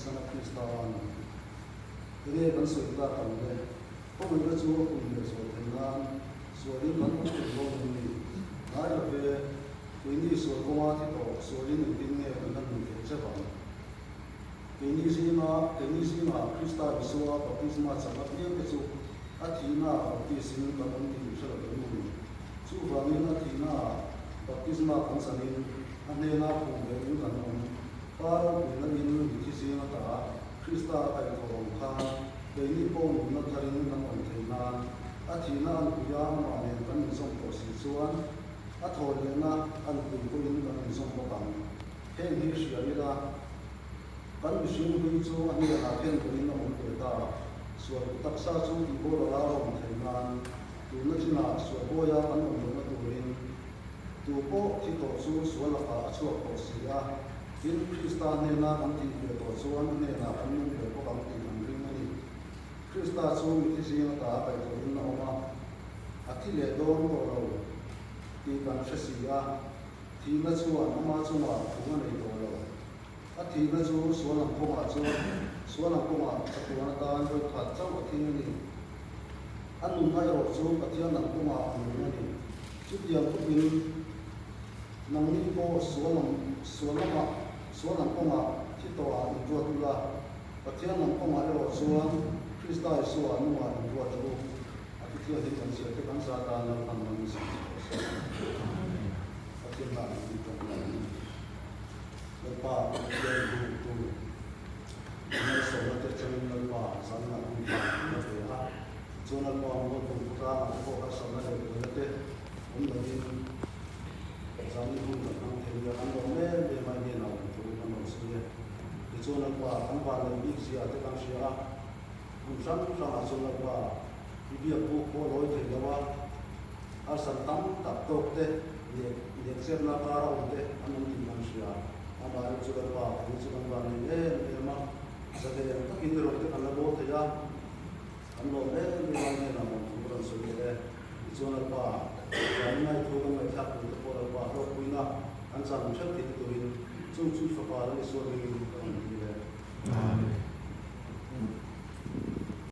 thihsana Krista a ni. Enge kan sawi tak ang le? Khawngaihna chu a pun leh zual theih nan sualin kan awm thei dawn em ni? Ngai lo ve, keini sual kawnga thi tawh sualin engtin nge kan la nun theih zet ang? Keini zinga, keini zingah Krista Isua baptisma chak apiangte chu a thihnaah baptisin kan awm tih hre lo em ni? Chuvangin a thihnaah baptisma kan chanin a hnena phum vehin kan awm. Pa ropuina in mithi zing ata Krista a kaihthawh ang khan keini pawh nunna tharin kan awm thei nan a thihna a npuia amah nen kan inzawm tawh si chuan a thawh lehna a npui pawhin kan inzawm bawk ang. Heng hi hria ila kan mihring hlui chu a hnenah khen pawhin a awm ve ta. Sual taksa chu tihboral a awm thei nan tuna chinah sual bawia kan awm lohna turin Tu pawh thi tawh chu sual lakah a chhuak tawh si a, tin, Krista hnena kan thih ve tawh chuan a hnenah kan nung ve bawk ang tih kan ring a ni. Krista chu mithi zing ata a kaihthawhin a awm a, a thi leh dawn tawh lo tih kan hre si a, thihna chuan ama chungah thu a nei tawh lo. A thihna chu sual ang kawngah chuan sual ang kawngah chatuan atan vawi khat chauh a thing a ni. A nunna erawh chu Pathian ang kawngah a nung a ni. Chutiang khawpin nangni pawh sual ang sual lamah sual ang kawngah thi tawhah inruat ula, Pathian ang kawngah erawh chuan Krista Isua nungah inruat rawh u. A thuthianghlim kan zia te kan za tan Lalpan man ni sak rawh se. Pathian lah min tih tawk lo. Lalpa Pathian hu tu malsawmna te atangin Lalpa zanna hun pa an la ve a, tichuan Lalpa mualpui khawtlangah te pawh harsatna leh buaina te awm lovin zanni hun kan hmang thei nia kan lawm em em a, i hnenah awm thu kan rawn sawi e. Tichuan Lalpa kan vanlei bik zia te kan hria a, hmun hrang hrangah chuan Lalpa i biak buk pawh lawi thei lo a, Harsat tam tak tawk te leh lehchepna kar a awm te an awm tih kan hria. Amaherawh chu Lalpa thil chu kan van nei em em a, zalen takin i rawng te kan la bawl thei a, kan lawm em em a, hnenah lawm thu ka rawn sawi leh e. Tichuan Lalpa, vanina i thu kan ngaihthlak tur te pawh Lalpa hlawkpuina kan chan theuh thei te turin chung chu i fapa Lal Isua hmingin ka rawn ti leh.